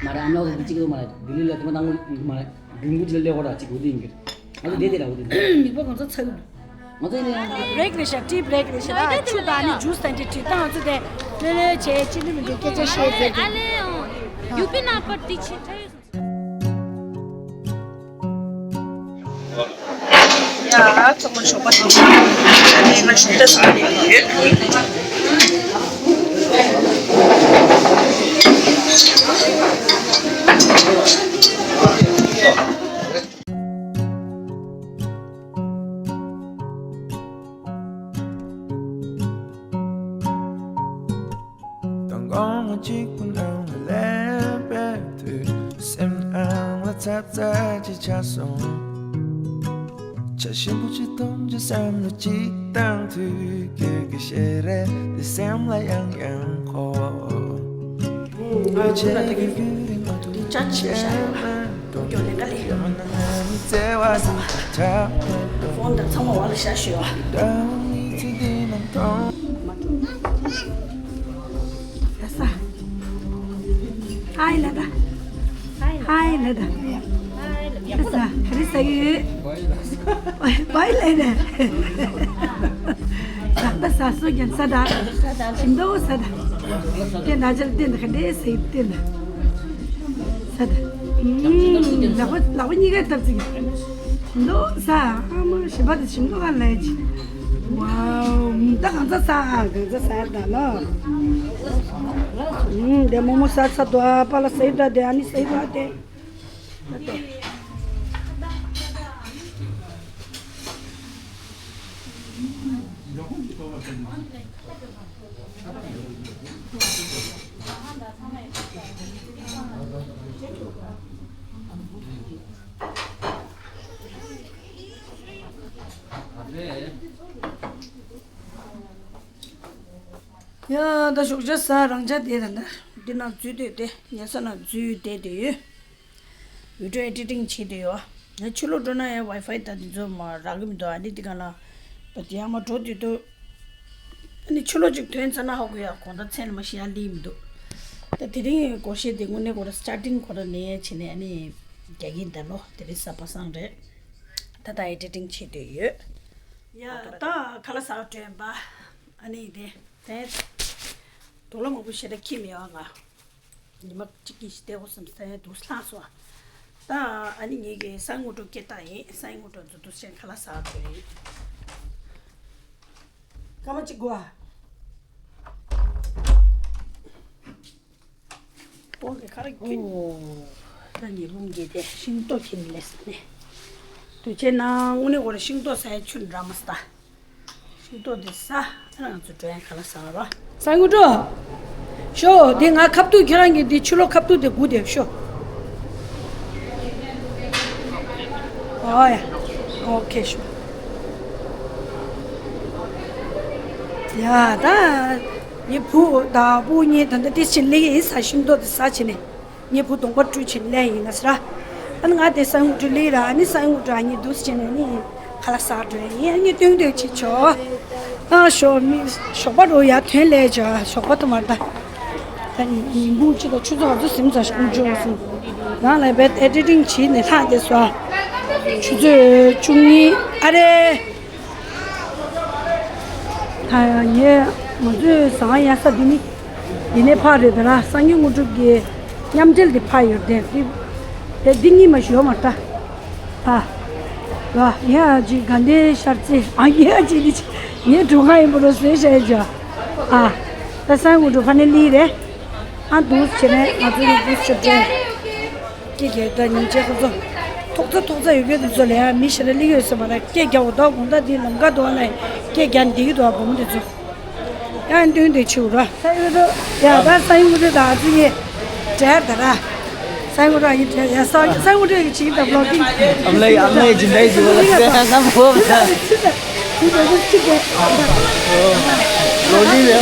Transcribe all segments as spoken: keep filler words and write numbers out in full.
མ་རེད། ཨ་མ་ལགས་ཚོ་འདི་གཅིག་ལོ་མ་རེད། ལྡི་ལི་ལ་དེ་མ་དང་མོ་མ་རེད། དགུན་འགོ་ཅིག་ལ་སླེབས་ཁོ་ར་གཅིག་འགོ་དེ་ཡིན་གྱི་རེད། ང་ཚོ་བསྡད་དེ་ར་འོ་དེ། མིག་པ་གང་ཚ་ཚ་གི་འདུག་ང་ཚོ་ཡིན་ན་ཡང་། བྷི་རེག་རེད་ཤག་ཊི་བྷི་རེག་རེད་ཤག་ད་ཆུ་དང་ནི་ཇུས་དང་ཅིག་དྲིས་ད་ང་ཚོ་དེ་ལྷོད་ལྷོད་བྱས་ཅི་འདྲ་མི་འདུག་སྐད་ཆ་བཤད་ཟེར་གི། ཨ་ལེ་ཨང་། ཡུ་པི་ན་པར་ཏི་ཆི་ཁྲ་ཡོད་སོང་། ཡ། ཚང་མ་ཞོགས་པ་བདེ་ལེགས། ང་ཞོགས་པ་བདེ་ལེགས། མདང་དགོང་གཅིག་པུ་ནང་ལ་སླེབས་པའི་དུས། སེམས་ནང་ལ་ཚ་ཚ་ཅིག་ཆགས་སོང་། ཇ་ཞིམ་པོ་ཅིག་འཐུང་བྱས་བསམ་བློ་ཅིག་བཏང་དུས། སྐྱོ་སྐྱོ་ཞིག་རེད་དེ་སེམས་ལ་ཡང་ཡང་འཁོར། ང་ཚོ་ལ་ད་གིན་འདི་ཅ་ཆི་བཞག་ཡོད་པ། སྐྱོ་ལེ་ཀ་ལེ་ཡོད། ཧྥོན་དང་ཚང་མ་བ་ལ་བཞག་ཞོག་ཨ། ཡ་ས། ཧའི་ལ་ད། ཧའི་ལ་ད། ཡ་ས། ག་རེ་ཟ་གི་ཡོད། བའི་ལ་ནས། ཟ་ད་ཟ་སོ་རྒྱན་ས་ད། ཞིམ་ཏོ་ས་ད། དེ་ན་ཅར་བསྟན་ད་ག་འདྲས་ཟེར་བསྟན་ད། ས་ད། ལག་པ་ལག་པ་གཉིས་ཀ་བཏབ་ཚིག་ཞིམ་ཏོ་ས། ཨ་མ་ཞིམ་པ་དེ་ཞིམ་ཏོ་ག་ལས་ཅི། ཝའོ། ད་གང་ཚ་ས། གང་ཚ་ས་ད་ལོ། ཨུམ། དེ་མོག་མོག་ཟ་ཚར་འདུག་ཨ། པཱ་ལགས་ཟ་ཡི་འདྲ་དེ། ཨ་ནི་ཟ་ཡི་འདྲ་དེ། ཡ། ད་ཞོགས་ཇ་ཟ། རང་ཇ་དེ་ད་ད་འདི་ནང་འཛུལ་སྡོད་དེ། ཉལ་ས་ནང་འཛུལ་བསྡད་དེ་ཡོད། བི་ཌི་ཡོ་ཨེ་ཌི་ཊིང་བྱེད་དུ་ཡོད། ང་ཕྱི་ལོགས་འགྲོ་ན་ཡང་ཝའི་ཕའི་ད་དེ་ཚོ་མ་རག་གི་མི་འདུག་ཨ་ནི་དེ་ག་ལ་བ་དེ་ཡང་མ་འགྲོ་དུས་དུ། ཨ་ནི་ཕྱི་ལོགས་ཅིག་ཐོན་ཚར་ན་ཧ་གོ་ཡ། དགོང་དག་མཚན་ལ་མ་ཤི་ཡ་ལི་མི་འདུག་ད་དེ་རིང་སྒོར་གཞས་དེ་དངོས་གནས་ཁོ་ར་སི་ཊར་ཊིང་ཁོ་ར་ནས་བྱས་ནས་ཨ་ནི་རྒྱག་གིན་ད་ལོ་དེ་རིང་གཟའ་པ་སངས་རེད། ད་ད་ཨེ་ཌི་ཊིང་བྱེད་དུ་ཡོད། ཡ་ད་ཁ་ལག་ཟ་བ་དྲན་པ། ཨ་ནི་དེ་དེ་དུག་ལོག་མང་པོ་ཞེ་དྲག་འཁྱེར་མེད་པ་ང་། ཉི་མ་གཅིག་གཉིས་ཤིག་བསྡད་དགོས་བསམ་སྟེ་འདུག་ལྷག་སོང་། ད་ཨ་ནི་ངེད་ཀྱི་གསང་སྔོན་འགྲོ་སྐད་བཏང་ཡིན། གསང་སྔོན་འགྲོ་འཛུལ་འདུག་ཅན་ཁ་ལག་ཟ་དགོས་ཡིན། སྐར་མ་གཅིག་དགོས་ཨ། སྤོ་གི་ཁ་ར་ཁྱོད། ཨོ། ད་ངས་རླུང་རྒྱས་ཏེ་ཤིང་ཏོག་ཁྱེར་ནས་ལས་ཟ་ནས། དུས་ཆེན་ན་དངོས་གནས་ཁོ་ར་ཤིང་ཏོག་ཟ་ཡ་ཆུ་འདྲ་མ་ཟ། ཤིང་ཏོག་འདི་ཟ། ཨ་ང་ཚོ་འགྲོ་ཡ་ཁ་ལག་ཟ་བ། གསང་སྔོན་འགྲོ། ཤོ། འདི་ང་ཁ་ཐུག་ཁྱེད་རང་གི་འདི་ཕྱི་ལོགས་ཁ་ཐུག་དེ་སྒུག་བསྡད་ཤོ། ཨོ་ཡ། ཨོ་ཁེ་ཤོ། ཡ་ད། ངའི་བུ་དང་སྤུ་གུ་གཉིས་ད་ལྟ་ཏིས་ཕྱིན་སླེབས་ཡིན་ས། ཤིང་ཏོག་དེ་ཟ་བྱས་ནས། ངའི་བུ་གདོང་པ་བཀྲུས་བྱས་ནས་སླེབས་ཡིན་ན་ཟེར། ཨ་ནི་ང་དེ་གསང་སྔོན་འགྲོ་སླེབས་ར། ཨ་ནི་གསང་སྔོན་འགྲོ་ཨ་ནི་འདུག་སེ་བྱས་ནས་ནི་ཁ་ལག་ཟ་འགྲོ་ཡིན། ཨ་ནི་སྟོན་སྟོན་བྱེད་ཆོག་ཨ་ཞོགས་མི་ཞོགས་པ་འགྲོ་ཡ་ཐོན་སླེབས་ཆོག་ཞོགས་པ་དུ་མར་ད། ད་ཉིན་གུང་ཅི་དང་ཆུ་ཚོད་ག་ཚོད་ཟིན་ཙང་ཞོགས་འཇོག་སོང་། རང་ལ་བས་ཨེ་ཌི་ཊིང་བྱས་ནས་ལྷག་བསྡད་སོང་། ཆུ་ཚོད་བཅུ་གཉིས་ཨ་རེ། ད་ཡང་ངས་ང་ཚོའི་ཟ་ཁང་གཡར་ས་འདི་ནི་འདི་ནས་ཕར་རེད། ད་ར་གསང་སྔོན་དངོས་གྲུབ་ཀྱི་མཉམ་འབྲེལ་འདི་ཕར་ཡོད་དེ། འདི་དེ་འདི་གཉིས་མ་ཞུ་མ་ལྟ། ཨ། ཡ་ངས་ཨ་ཅིག་དགའ་ལྡན་ཤར་རྩེ། ཨ་ངས་ཨ་ཅིག་འདི་ངའི་གྲུ་ཁང་ཡིན་པ་རོ་ཟེར་བཤད་བྱ། ཨ། ད་གསང་སྔོན་དངོས་གྲུབ་ཕ་ནས་ལི་རེད། ཨ་འདུག་བྱས་ནས་ང་ཚོ་ཡི་འདུག་ཆོ་འདྲ། སྐད་རྒྱག་ད་ཉིན་བྱེད་ཁོ་ཚོ། ཐོག་ཚ་ཐོག་ཚ་ཡོད་མཁན་དེ་ཚོ་ལ་ཡང་མི་ཞེ་དྲག་སླེབས་ཡོད་ཟེར་མ་རེད། སྐད་རྒྱག་འོ་ད་དགོང་དག་འདི་ལམ་ཁ་དོག་ལ་སྐད་རྒྱག་འདི་གི་དོ་བུ་མོ་དེ་ཚོ། ཡང་སྟོན་དེ་ཆེ་བོ་ར། ས་ཡོད་དོ། ཡ་ད་ས་ཡོད་དོ་ད་ཨ་ཙི་ངས་འབྲེལ་ད་ར། ས་ཡོད་དོ་ཡིན་འབྲེལ་ཡ་ས་ས་ཡོད་དོ་ཡི་ཆིག་ད་བློག་གིན། ཨམ་ལེ་ཨམ་ལེ་ཇི་འདྲ་ཡི་ཟེར་བ་ལ་ས་ཡ་ང་མོ་ད། བློག་གིན་ཡ།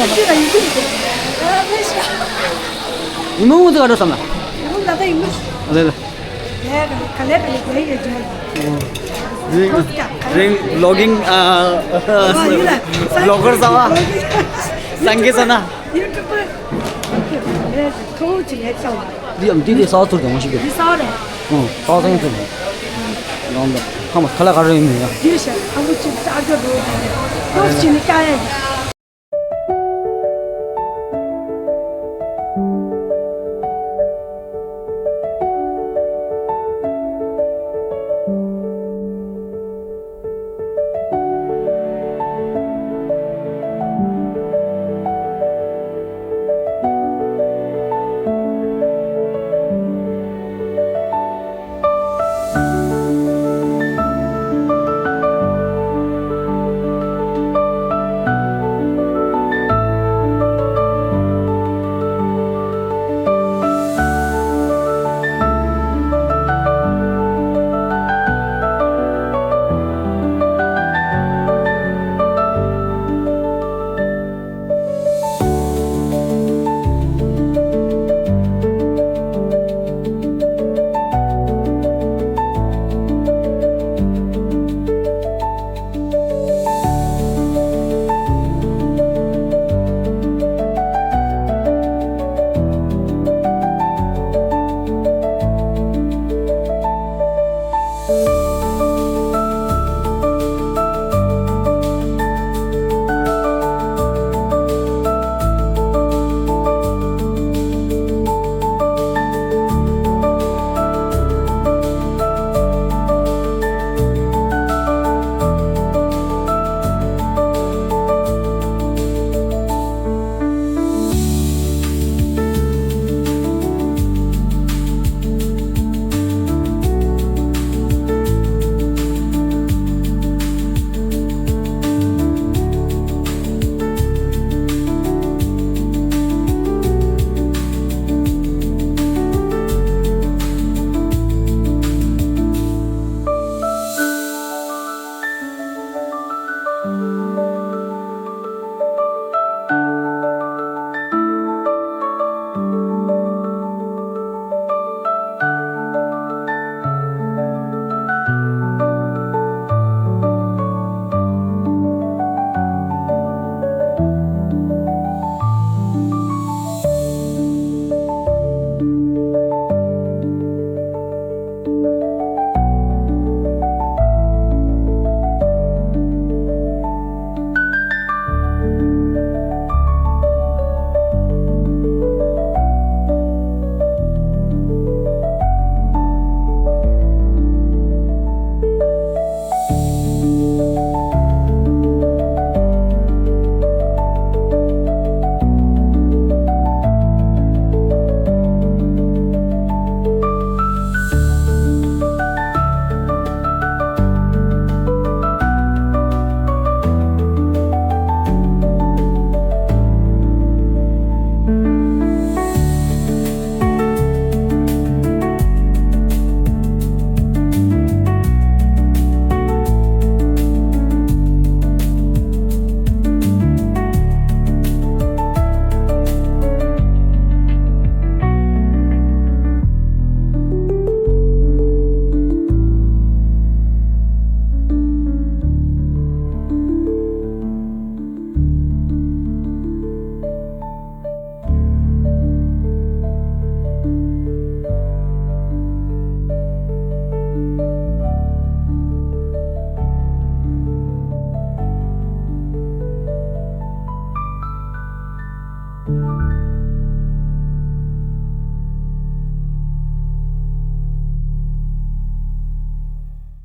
ཡིན་ནོ་ངོ་ཚོ་ག་འགྲོ་བསམ་ལ། ཡིན་ནོ་ད་ད་ཡིན་ནོ། ཨ་ལེ་ལེ། རིང་བློག་གིང་ཨ། བློག་གར་ཟ་བ། སངས་རྒྱས་ཟ་ན། ཐོག་ཅིག་ལས་ཚང་བ། འདི་ཡང་འདི་ལས་ས་ཚུར་ཀྱང་ཞིག་འདི་ས་རེད། ཨོ་ས་ཚང་ཚུར། ཡང་འདི་ཧ་མ་ཁ་ལ་ག་རེ་ཡིན་མིན་ཡ། འདི་ཤ་ཨ་མོ་ཅིག་ཙག་ག་རོ། ཏོག་ཅིག་ནི་ཀ་ཡ། འདི་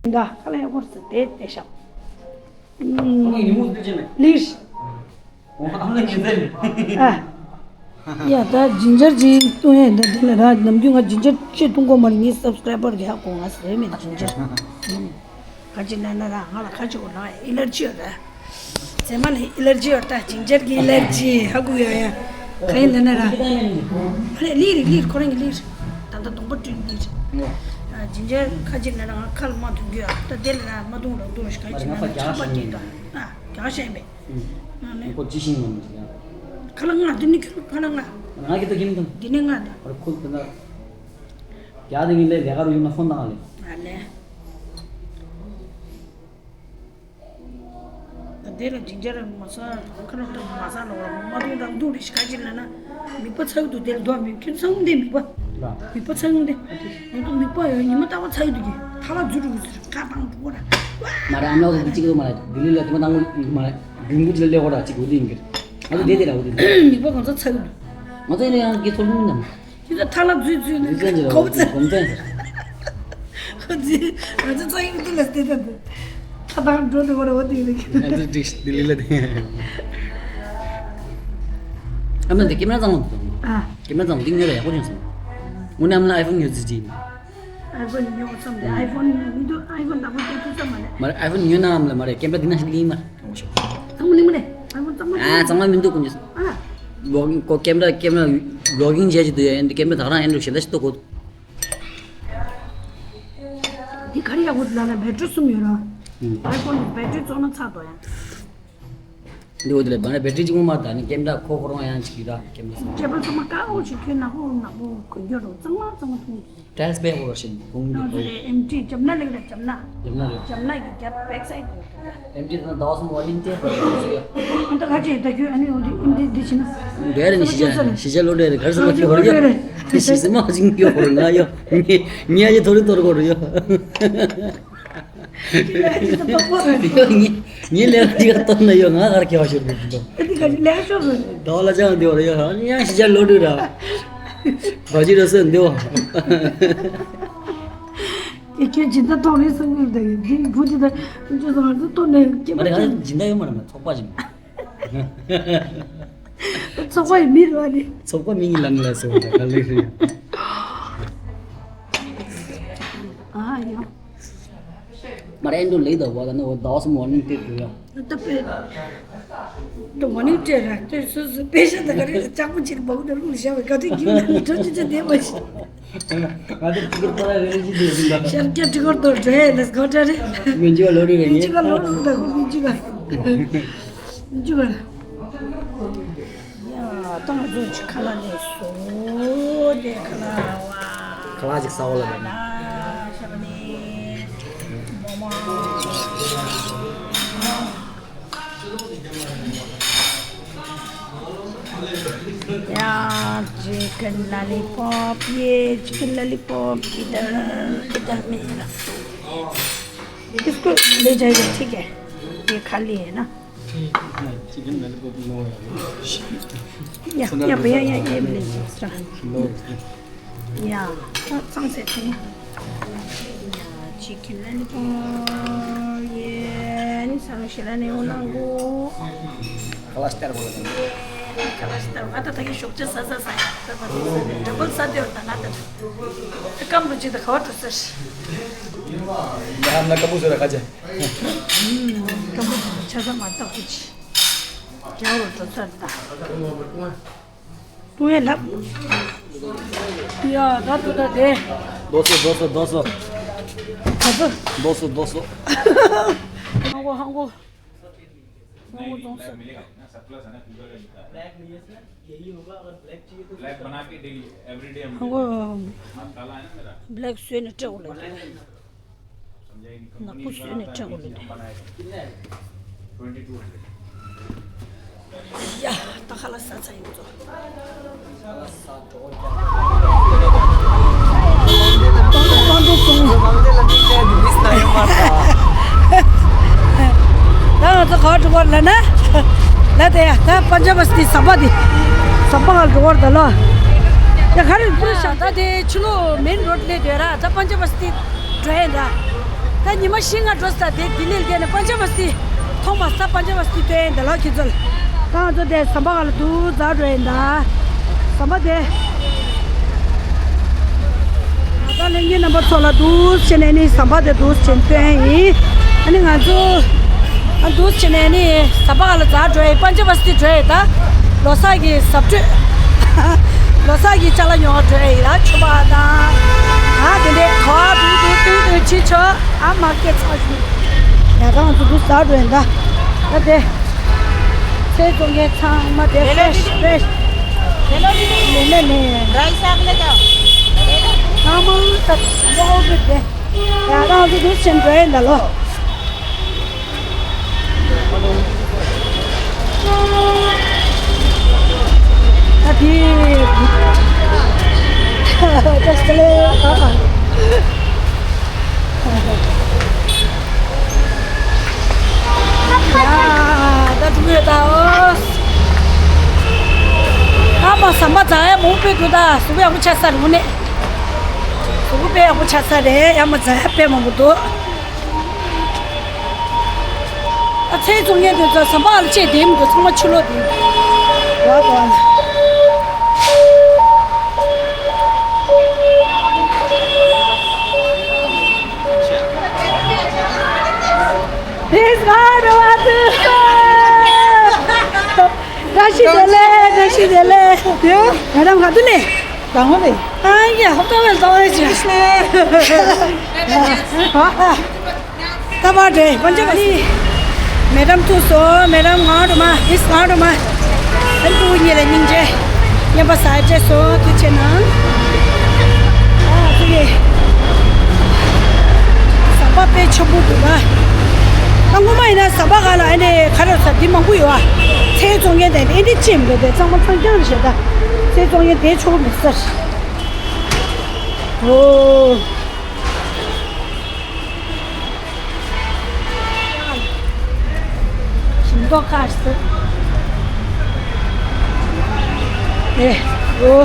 ག་ལ་ཡག་པོ་ཟེར་དེ་དེ་ཤག་ཨང་། ཉིན་མོ་འདི་བྱས་ནས། ལིར། ཨོ་ཨ་ནི་ཉིན་ཟེར་ནས། ཨ། ཡ་ད་ཇིན་ཇར་ཅིག་བཏུང་ཡས་འདི་འདི་ལ་ར། ནམ་རྒྱུན་ང་ཇིན་ཇར་ཅིག་བཏུང་གོ་མ་རེད། ངའི་སབ་སི་ཀ་རའི་བར་གྱི་ཧ་གོ། ང་ཟེར་མེད་ཇིན་ཇར། ཨ། ག་ཅི་ན་ན་ར་ང་ལ་ག་ཅི་འོ་ན་ཨེ་ལར་ཇི་ཡོད་ར། ཚེ་མ་ལ་ཨེ་ལར་ཇི་ཡོད་ད། ཇིན་ཇར་གྱི་ཨེ་ལར་ཇི་ཧ་གོ་ཡ་ཡ། ག་ཡིན་ན་ན་ར། ཨ་ལེ་ལིར་ལིར་ཁོ་རང་གི་ལིར། ད་ལྟ་གདོང་པ་བཀྲུས་ལིར། ཨ་ཇིན་ཇར་ག་ཅི་ན་ར་ང་ཁ་ལ་མ་འཐུང་རྒྱུ་ཡ། ད་དེ་ལ་ར་མ་འཐུང་ར་འདུག་ར་ཤི། ག་ཅི་ན་ན་ཆམ་པ་སྐྱེས་ད། ཨ་རྒྱག་ཤེས་མེད། ཨ་ནི་ཁོ་ཅི་ཤེས་ཡོང་མི་འདུག་ཡ། ཁ་ལ་ང་འདི་ནི་ཁྱོད་ཁ་ལ་ང་། ང་གི་ད་ཁྱིམ་དང་། འདི་ནི་ང་ད། ཨ་ཁོ་ད་ན། རྒྱ་དེ་ངི་ལས་ལས་ཀ་རུ་ཡོང་ན་ཧོན་དང་ལས། ཨ་ལས། ད་ དེ་ལ་ཇིང་ཇར་མ་ས་ཁ་རོག་ཏུ་མ་ས་ལོག་ལ་མ་འདུག་རང་འདུག་རེ་ཤི་ཁ་ཅིག་ལ་ན་མིག་པ་ཚ་གི་འདུག་དེ་ལ་འདུག་མིག་ཁྱོད་ཚང་འདི་མིག་པ། མིག་པ་ཚང་འདི། ང་ཚོ་མིག་པ་ཡོད་ཉི་མ་རྟག་པ་ཚ་གི་འདུག་གི་ཐ་ལ་རྫུ་འགྲོ་གི་ཟེར་ཁ་བཏང་འགྲོ་གོ་ར། མ་རེད། ཨ་མ་ལགས་ཀྱི་གཅིག་ལ་མ་རེད། ལྡི་ལི་ལ་དེ་མ་བཏང་གོ་མ་རེད། རྒྱུན་བུ་ཅིག་ལ་ལས་གོ་ར་གཅིག་འོ་དེ་ཡིན་གི། ང་ཚོ་དེ་དེ་ར་འོ་དེ་ཡིན། མིག་པ་གང་ཚ་ཚ་གི་འདུག་ང་ཚོ་ཡིན་ན་ཡང་གི་ཚོར་མི་འདུག་དེ་ཚོ་ཐ་ལ་རྫུས་རྫུས་ནས་རྫུས་ཀྱི་གོ་བ་ཚད། གོ་བ་ཚད། ཁོ་ཚོས་ང་ཚོ་ཚ་ཡིག་འདི་ལ་བལྟས་ད་འདི། ཁ་བཏང་འགྲོ་འདི་བར་འོ་དེ་རེད། ང་ཚོ་འགྲིག་ལྡི་ལི་ལ་དེ། ཨ་མ་འདི་ཀེམ་ར་གཙང་མ་འདུག་ཨ། ཀེམ་ར་གཙང་མ་འདི་ཉོ་ར་ཡག་པོ་བྱུང་སོང་། དངོས་གནས་ཨ་མ་ལ་ཨའི་ཕོན་ཉོ་རྩིས་བྱས་ཡིན། ཨའི་ཕོན་ཉོ་བསམ་སྟེ་ཨའི་ཕོན་ཉོ་མི་འདུག་ཨའི་ཕོན་བདག་པོ་སྐྱེ་ཐུབ་ས་མ་རེད། མ་རེད། ཨའི་ཕོན་ཉོ་ན་ཨ་མ་ལ་མ་རེད། ཀེམ་ར་འདི་ན་ཞིག་ཡིན་མ། གཙང་མ་ནི་མ་རེད། ཨའི་ཕོན་གཙང་མ། ཨ་གཙང་མ་མི་འདུག་ཀུན་གྱིས། ཨ། ལོག་ཨིན་ཁོ་ཀེམ་ར་ཀེམ་ར་ལོག་ཨིན་བྱས་ཀྱི་འདུག་ཡ། ཨེ་འདི་ཀེམ་ར་ད་ག་རང་ཨེ་འགྲོ་ཞེ་ད་ཞིག་ཏུ་གོ། འདི་ག་རེ་ཡག་པོ་འདུག་ལབ་ན་བེ་ཊི་རི་གསུམ་ཡོད་ར། ཨུམ། ཨའི་ཕོན་གྱི་བེ་ཊི་རི་བཙོག་ན་ཚར་འདུག་ཡ། འདི་འོ་དེ་ལས་བ་ན་བེ་ཊི་རི་གཅིག་པོ་མ་ད་ནི་ཀེམ་ར་ཁོ་ཁོ་རང་ཡང་ཅིག་ཡོད་ར་ཀེམ་ར་གསུམ། སྐྱེས་པ་ཚང་མ་དཀར་པོ་ཞིག་ཁྱོད་ནག་པོ་ནག་པོ་གོན་རྒྱུ་རུ་གཙང་མ་གཙང་མ་མཐོང་གི། ཊེ་རེ་སི་པེན་ཊི་བོ་ཤིན་གོང་གི་ཨོ་ཟེར་ཨེམ་ཊི་ཇབ་ན་ལེགས་ར་ཇབ་ན། ཇབ་ན་རེད། ཇབ་ན་གི་རྒྱབ་བེག་སའིཌ་དུ། ཨེམ་ཊི་དང་ཟླ་བ་གསུམ་བར་ནི་ཏེ་པར་ཡོད་ཟེར་ཡ། ཨ་ད་ཁ་ཅིག་ད་ཁྱོད་ཨ་ནི་འོ་དེ་ཨེམ་ཊི་འདི་བྱིན་ན། འདྲ་རེད་ནི་ཤི་ཇ་ཤི་ཇ་ལོ་འདྲ་རེད་གར་སོང་མ་ཁྱོད་བར་ཡ། ཤི་སི་མ་ཅིང་ཡོ་བར་ང་ཡ། ངེ་ངེ་ཡ་ཐོ་རི་ཐོ་རི་གོ་རུ་ཡ། ངེ་ངེ་ལས་ཀ་ཅིག་ག་ཏོན་ན་ཡོ་ང་གར་ཁྱེར་བ་ཤོར་གི་འདུག་ཨ་ནི་ཁ་ཅིག་ལས་ཤོར་རེད། ཟླ་བ་ལ་ཅང་འདི་བར་ཡ་ཡ་ཤི་ཇ་ལོ་འདྲ་ར། བ་ཅི་ར་སོན་འདི་བ། ཁྱེད་ཁྱེད་སྦྱིན་བདག་ཐོག་ནས་གསུང་གི་འདུག་འདི་བུ་ཅི་ད་ཅི་སོང་ང་ཚོ་ཐོག་ནས་སྐྱེ་མ་རེད། ང་ཚོ་སྦྱིན་བདག་ཡོད་མ་རེད། ང་ཚོགས་པ་ཞིག་ཚོགས་པ་ཡི་མི་རེད་བ་ནི། ཚོགས་པ་མིང་ལ་ངེས་ལ་སོང་ད་ག་ལེ་རེད། ཨ་ཡོ། མ་རེད་འདུག་ལེགས་ད་བ་ད་ནི་འོ་ཟླ་བ་གསུམ་བར་ནི་དེ་དུ་ཡ། ད་པེ། ད་བ་ནི་སྤྲད་ར་སྤྲད་སོ་སོ་པེ་ཤ་ད་ག་རེ་ལྕགས་པོ་ཅིག་བག་དེ་རུ་ལ་བཞག་བའི་ག་དུས་རྒྱུན་ལ་འགྲོ་ཅི་ཅི་བསྡད་པ་ཞིག་ང་ཚོ་ཅི་ག་པ་ར་རེ་རེ་ཅི་བསྡད་ཟིན་ད། ཤར་རྒྱ་ཀྲི་གོར་དོར་འགྲོ་ཡ་ལས་གོ་ཏྲ་རེ། མི་འཇུ་བ་ལོ་རེ་རེ་མི་ཉེ། འཇུ་ག་ལོ་རེ་ད་ཁོ་མི་འཇུ་ག་མི་འཇུ་ག་ཡ་ཏང་ཚོ་ཅི་ཁ་ལ་ནས་སོ་དེ་ཁ་ལ་བ། ཁ་ལ་ཅིག་ས་བ་ལ་ན་ཤ་བ་ནི་མོ་མ། Yeah, chicken lollipop, yeah, chicken lollipop, kita, kita mera. इसको ले जाएगा, ठीक है? ये खाली है ना? ठीक है, चिकन लॉलीपॉप नो है। या, या, भैया, या, ये ले लीजिए, दूसरा। नो। या, हाँ, सांस है, ठीक है। या, चिकन लॉलीपॉप, ये, नहीं, सांस है, नहीं, वो ना, वो। क्लस्टर बोला था। क्लस्टर, आता था कि शुक्र से सजा सा, डबल सा दे होता ना, तो कम रुचि दिखाओ तो सर। यहाँ हमने कबूतर रखा जाए। ཀམ་པོ་ཆ་ཚང་མ་ཏག་ཏག་ཅིག་རྒྱག་རོགས་འགྲོ་ཚར་ད། ཏུ་ཡ་ལབ། ཡ་ད་ཏུ་ད་དེ། दोस्तों दोस्तों दोस्तों། ད་ཏུ། दोस्तों दोस्तों། ཧང་གོ་ཧང་གོ། ཧང་གོ་རྫོང་སོ། ब्लैक बना के डेली एवरीडे हम ཧང་གོ། ब्लैक བཟོས་ནས་སྤྲད་འོ་ལེ། ནག་པོ་བཟོས་ནས་སྤྲད་དགོས་ལེ། ཡ་ད་ཁ་ལག་ཟ་ཚར་ཡིན་ཚོ། ད་ང་ཚོ་ག་པར་འགྲོ་གི་ཡོད་ལབ་ན། ལ་དེ་ཡ་ད་པན་ཇ་བ་སི་ཏི་ཟམ་པ་འདི། ཟམ་པ་ག་ལ་འགྲོ་གི་ཡོད་ད་ལོ། ཡ་ག་རེ་པུ་རི་ཤ་ད་དེ་ཕྱི་ལོགས་མེན་རོ་ཌི་སླེབས་བསྡད་ར། ད་པན་ཇ་བ་སི་ཏི་འགྲོ་ཡིན་ད། ད་ཉི་མ་བཞི་ལྔ་འགྲོ་ས་དེ་འདི་ནས་བསྡད་ནས་པན་ཇ་བ་སི་ཏི་མཐོང་མ་ས། པན་ཇ་བ་སི་ཏི་སྟོན་ཡིན་ད་ལོ་ཁྱེད་ཚོ་ལ། ད་ང་ཚོ་དེ་ཟམ་པ་ག་ལ་འདུག་འཛེགས་འགྲོ་ཡིན་ད། ཟམ་པ་དེ། ད་ལྷན་རྒྱས་རྣམ་པ་ཚོ་ལ་འདུག་བྱས་ནས་ནི་ཟམ་པ་དེ་འདུག་བྱས་ནས་སྟོན་ཡིན། ཨ་ནི་ང་ཚོ་ཨ་འདུག་བྱས་ནས་ནི་ཟམ་པ་ག་ལ་འཛེགས་འགྲོ་ཡིན། པན་ཇ་བ་སི་ཏི་འགྲོ་ཡིན་ད། ལོ་གསར་གྱི་གཟབ་སྤྲོས། ལོ་གསར་གྱི་ཅ་ལག་ཉོ་བ་འགྲོ་ཡིན་ལ། ཆུ་བ་དང་། ཨ་དེ་འདྲས་ག་བ་འདུག་འདུག་འདུག་འདུག་ཕྱི་ཕྱོགས་ཨ་མར་ཀེཊ་ཚར་བྱུང་། ཡ་ད་ང་ཚོ་འདུག་འཛེགས་འགྲོ་ཡིན་ད། ད་དེ། ཚལ་བཙོང་མཁན་ཚང་མ་དེ་ཧྥེ་རེཤ་ཧྥེ་རེཤ། ལེ་ལོ་ལེ་ལོ་ལེ། རའི་སི་ཨག་ལེ་ད། ཚང་མ་ད་ལོ་གི་དེ། ཡ་ད་ང་ཚོ་འདུག་ཕྱིན་འགྲོ་ཡིན་ད་ལོ། ད་དེ་ད་སི་ལེ་ཨ་ཨ། ཡ་ད་འགྲོ་གི་ཡོད་ད། ཨ་མ་ཟམ་པ་རྫ་ཡ་མང་པོ་འདུག་ད། གཟུགས་པོ་ཡག་པོ་ཆགས་ས་རེད་དངོས་གནས། གཟུགས་པོ་དཔེ་ཡག་པོ་ཆགས་ས་རེད། ཡ་མ་རྫ་ཡ་དཔེ་མང་པོ་འདུག་ཨ་ཚལ་བཙོང་མཁན་དེ་ཚོ་ཟམ་པ་ལ་བཅད་བསྡད་མི་འདུག་ཚང་མ་ཕྱི་ལོགས་དེ། ཡོད་དོ། This one, what? བཀྲ་ཤིས་བདེ་ལེགས། བཀྲ་ཤིས་བདེ་ལེགས། ཡོ། ང་རང་ག་དུས་ནས། དང་པོ་ནས། ཨ་ཡ། ཧོབ་ཏོ་བེལ་ཏོ་ཨེ་ཅི། ད་བར་དེ་ཀོན་ཅི་མ་ནི། མེ་ཌམ་ཐུག་སོང་། མེ་ཌམ་ང་རུ་མ། ཨིས་ང་རུ་མ། ཨན་ཏུ་ཉེ་ལ་སྙིང་རྗེ། ཉན་པ་ས་ཅེ་སོ་ཐུག་ཆེ་ན། ཨ་ཐུག་གི། ཟམ་པ་དཔེ་ཆེན་པོ་འདུག་ག་ད་ངོ་མ་ཡིན་ན་ཟམ་པ་ག་ལ་ཨ་ནི་ག་རེ་ཟ་འདི་མང་པོ་ཡོད་ཨ། ཚལ་བཙོང་མཁན་དེ་ཨེ་འདི་ཅི་མི་འདུག་དེ་གཙང་མ་གཙང་རྐྱང་རེད་ཤག་ད་ཚལ་བཙོང་མཁན་དེ་ཆོག་མི་ཟེར། ཨོ། ཞིམ་མདོག་ཁ་ཟེར། ཨེ། ཨོ།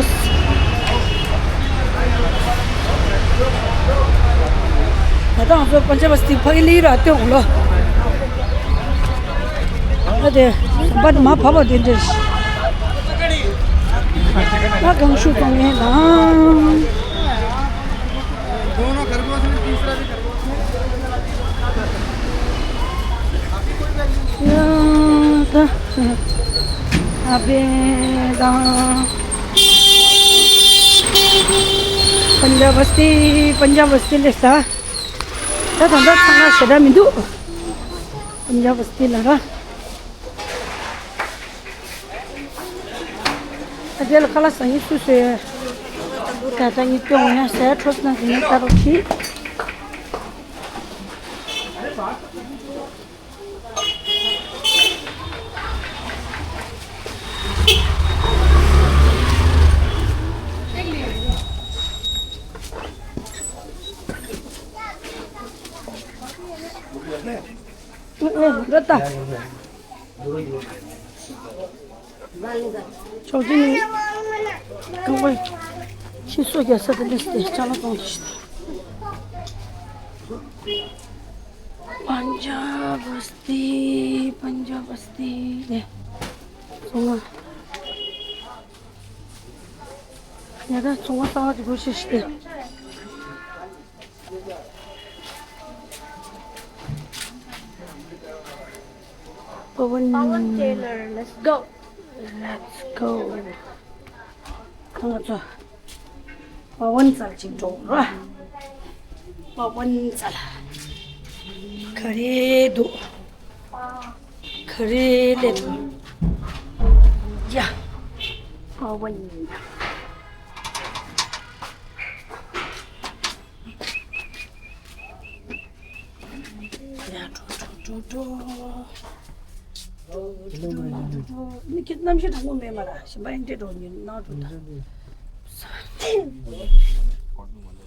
ད་ལྟ་ང་ཚོ་པན་ཇབ་སྟི་ཕ་གི་ལི་ར་སྟོན་འོང་ལོ། ཨ་དེ་བད་མ་བབ་པ་དེ་འདྲ། ད་གང་ཤུ་གཏོང་ངེས་དང་། दोनों खरगोश ने तीसरा भी खरगोश ने। ཡ་ད། ཨ་བེ་དང་། པན་ཇབ་སྟི། པན་ཇབ་སྟི་ལས་ད། ད་ད་ད་ཚང་མ་ཞེ་དྲག་མི་འདུག་པན་ཇབ་སྟི་ལ་ར། ཨ་དེ་ལ་ཁ་ལག་ཟ་ཡིན་སུ་སུ་ཡོད། ད་ད་ངས་སྟོན་འོང་ཡ། ཟས་འཕྲོ་སྣང་གི་ནས་ལྟ་རོགས་གྱིས། འགྲོ་ད། ཆོག་ཅིང་། ཁང་པ་ཁྱི་སོ་རྒྱག་ས་དེ་འདྲ་སྟེ་ཅ་ལག་གཏོང་གི་ཤི། པན་ཇབ་སྟི། པན་ཇབ་སྟི་ནས་ཚོང་ང་། ཡ་ད་ཚོང་ང་གསང་བ་ཅིག་དགོས་ཤི་སྟེ། Pawan Taylor, let's go. Let's go. ང་ཚོ་པ་ཝན་ཙལ་ཅིག་འགྲོ་ར། པ་ཝན་ཙལ། ག་རེ་འདུག་ག་རེ་སླེབས་འདུག་ཡ། པ་ཝན། ཡ་འགྲོ་འགྲོ་འགྲོ་འགྲོ། འགྲོ་འགྲོ་འགྲོ་འགྲོ། ནི་ཁྱེད་གནམ་གཤིས་གྲང་མོ་མེད་མ་ར། ཞིམ་པ་ཡིན་ཏེ་འགྲོ་ཉིན་ནང་འགྲོ་ད།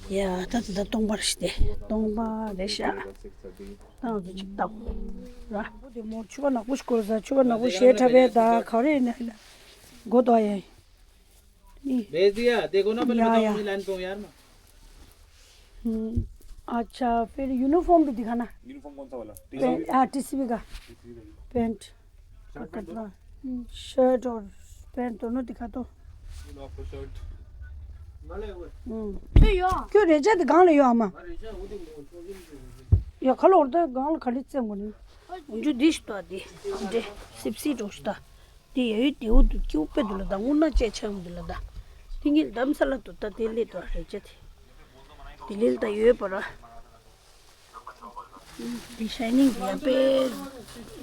ཡ་ད་ད་ད་སྟོང་པ་རེད་ཤག་སྟེ། སྟོང་པ་རེད་ཤག་ད་ང་ཚོ་ཅིག་བལྟ་ར། དེ་མོ་ཕྱུ་པ་ནག་པོ་ཞིག་སྐོར་ཟ། ཕྱུ་པ་ནག་པོ་ཞེ་དྲག་པས། ད་ག་རེ་ཡིན་ན་ཡིན་ན་སྒོ་དོ་ཡ་ཡིན། भेज दिया। देखो ना, पहले या, बताओ या। मुझे लाइन पे हूँ यार मैं। हम्म, अच्छा, फिर यूनिफॉर्म भी दिखाना। यूनिफॉर्म कौन सा वाला? पेंट, हाँ, टीसीबी का। टीसीबी का। पेंट और कपड़ा। हम्म, शर्ट और पैंट दोनों दिखा दो। ये लो आपको शर्ट। हम्म। क्यों रेजा तो गांव ले यो आमा? या खलो और तो गांव खरीद से मुनी। जो दिस तो आदि। दे, सिप्सी दोस्ता। དེ་ཡ་ཡོད་དེའུ་དུ་ཀྱུ་པེ་དུ་ལ་ད་དངུལ་ན་ཅེ་ཆང་དུ་ལ་ད། དེ་ངེད་དམ་ས་ལ་དུ་ད་དེ་ལེ་དུ་རེ་ཅེ་དེ། དེ་ལེ་ལ་ད་ཡོད་པ་ར། དེ་ཤའི་ནིང་དེ་ཡ་པེ།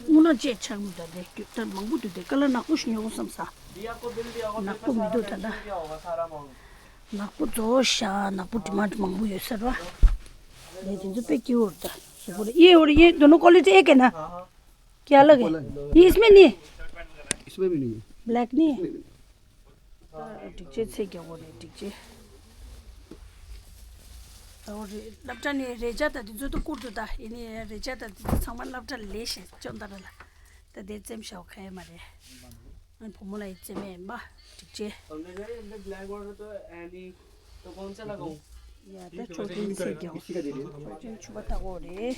དངུལ་ན་ཅེ་ཆང་དུ་ད་དེ་ཀྱུ་ད་མང་པོ་དུ་དེ་ཀ་ལ་ནག་པོ་ཞིག་ཉོ་གོ་བསམ་ས། ནག་པོ་མི་འདུག་ད་ད། ནག་པོ་རྫོགས་ཤ་ནག་པོ་ཌི་མཱན་ཌི་མང་པོ་ཡོད་ས་ར། དེ་དེ་ཚོ་པེ་ཀྱི་འོར་ད། སུ་པོ་ར་ཡེ་འོར་ཡེ་དུ་ནོ་ཀོ་ལི་ཊི་ཨེ་ཀེ་ན། क्या लगे? इसमें नहीं। black ནི། ད་སྒྲིག་ཆས་ཚད་རྒྱག་དགོས་རེད་སྒྲིག་ཆས། ད་འོ་རེད་སློབ་གྲྭ་ནས་རས་ཆ་དང་དེ་ཚོ་ད་བསྐུར་འདུག་ད་ཡིན་ནའི་རས་ཆ་དང་དེ་ཚོ་ཚང་མ་སློབ་གྲྭ་ལ་ལས་བཞིན་སྐྱོན་ད་ར་ལ། ད་དེ་བཙེམ་བཞག་ཁ་ཡ་མ་རེད། ཨ་བུ་མོ་ལ་ཡི་བཙེམ་ཡ་ཡིན་པ་སྒྲིག་ཆས། तुमने सर इनके ब्लैक बोर्ड पे तो एनी तो कौन सा लगाऊं? ཡ་ད་ཆོག་མཆན་ཚད་རྒྱག་ཆོག་མཆན་ཕྱུ་པ་ལྟ་གོ་རེད།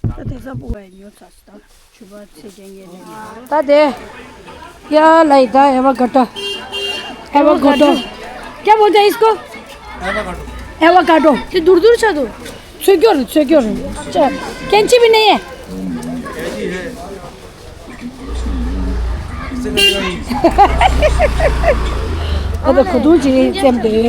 ད་དེང་སང་སྤུ་བས་ཉོ་ཚར་སོང་ད་ཕྱུ་པ་ཚད་རྒྱག་ངེས་རེད། ད་དེ་ཡ་ལའི་ད་ཨེ་ཝ་ག་ཏོ། ཨེ་ཝ་ག་ཏོ། क्या बोलते हैं इसको? एवोकाडो। एवोकाडो। ये दूर दूर से दो। ཚོད་སྐྱོར་རེད་ཚོད་སྐྱོར་རེད། ཅ། कैंची भी नहीं है। ཨ་ད་གོ་དུང་ཅིག་བཙེམ་དེ། ཡ་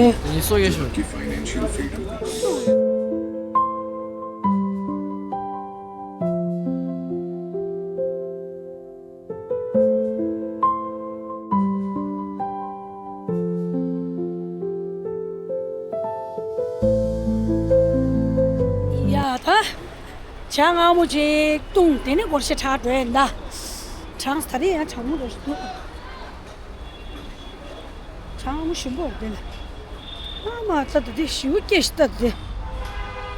ད། ཇ་མངར་མོ་ཅིག་བཏུང་དེ་ནས་སྒོར་གཞས་གྲགས་འགྲོ་ཡིན་ད། གྲངས་ད་རེས་ཡང་གྲང་མོ་འགྲོ་ཞིག་འདུག་ཇ་མངར་མོ་ཞིམ་པོ་རེད་དེ་ལ། ཨ་མ་ད་ད་དེ་ཞིའུ་སྐྱེས་ཤི་ད་དེ།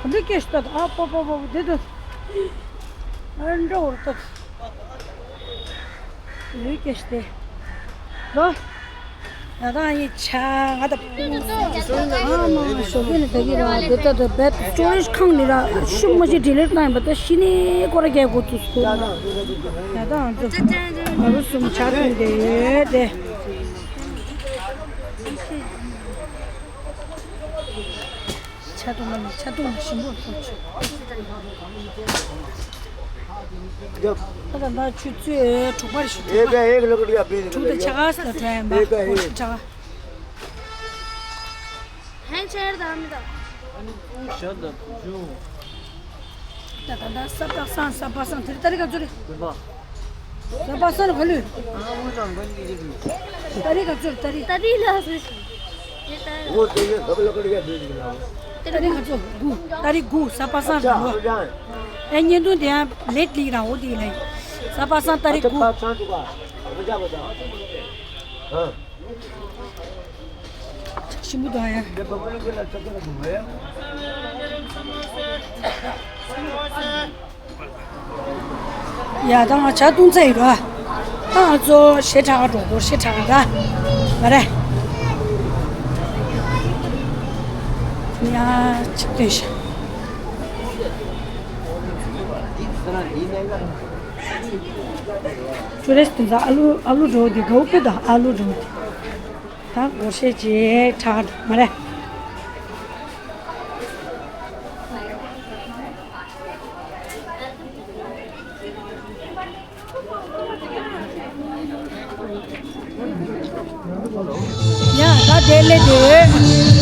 ག་འདྲ་སྐྱེས་ཤི་ད་ཨ་པ་པ་པ་པ་དེ་ད། ཨ་འདྲ་བོར་ད། ལུས་སྐྱེས་ཤི་དེ། ལོ། ཡ་ད་ཡི་ཆ་ང་ད། ཨ་མ་ཞོགས་ཀས་ནས་ད་གི་ར་དེ་ད་ད་བེད་སི་ཊོ་རེཇ་ཁང་ནས་ར་ཤུགས་མ་ཞིག་ཌི་ལིཊ་བཏང་ཡིན་པ་ད་ཤི་ནས་སྐོར་ར་རྒྱག་དགོས་ཚུལ་སྐོར་ར། ཡ་ད་ང་ཚོ་ང་རོ་གསུམ་ཆ་ཐུང་དེ་ཡོད་དེ། ཆ་ཐུང་མ་ནི་ཆ་ཐུང་ཞིམ་པོ་ཐོག་ཆུ། ད་ད་ད་ཆུ་ཚོད་དྲུག་པར་ཞུ་དྲུག་པ། དྲུག་དང་ཆ་ག་ས་ལ་གྲོན་ཡིན་པ་ཆ་ག། ཧན་ཆེར་དང་མི་དང་། ཞག་དང་བུ་ཆུང་། ད་ད་ད་ས་པ་སང་ས་པ་སང་དེ་རིང་ཏ་རིག་ག་ཚོད་རེད། བདུན་པ། ས་པ་སང་ག་ལུས། ཨ་ཧུ་ཅང་ག་ལུས་ཀྱི་རེད། ཏ་རིག་ག་ཚོད་རེད་ཏ་རིག་ཏ་རིག་ལ་སུ་ཞིག་ཏ་རིག་ག་ཚོད་དགུ། ཏ་རིག་དགུ་ས་པ་སང་རེད་ལོ། ཨེ་བརྙན་ཐུང་དེ་ཡང་ལེད་ལིག་རང་འོ་དེ་ལ་ཡིན། ས་པ་སང་ཏ་རིག་དགུ། ཞིམ་པོ་འདུག་ཨ་ཡ། ཡ་ད་ང་ཇ་བཏུང་ཚར་ཡིན་ར། ད་ང་ཚོ་གཞས་འཁྲབ་ག་འགྲོ་དགོས་གཞས་འཁྲབ་ག་ར། མ་རེད། ཡ་ཆིབས་བསྟན་ཤག་ཅུ་རེས་དེ་ཚོ་ཨ་ལུ་ཨ་ལུ་འགྲོ་དེ་དགའ་བོ་དཔེ་དང་ཨ་ལུ་འགྲོ་དེ། ད་སྒོར་གཞས་ཅིག་འཁྲབ་མ་རེད། ཡ་ད་དེ་ལས་དེ་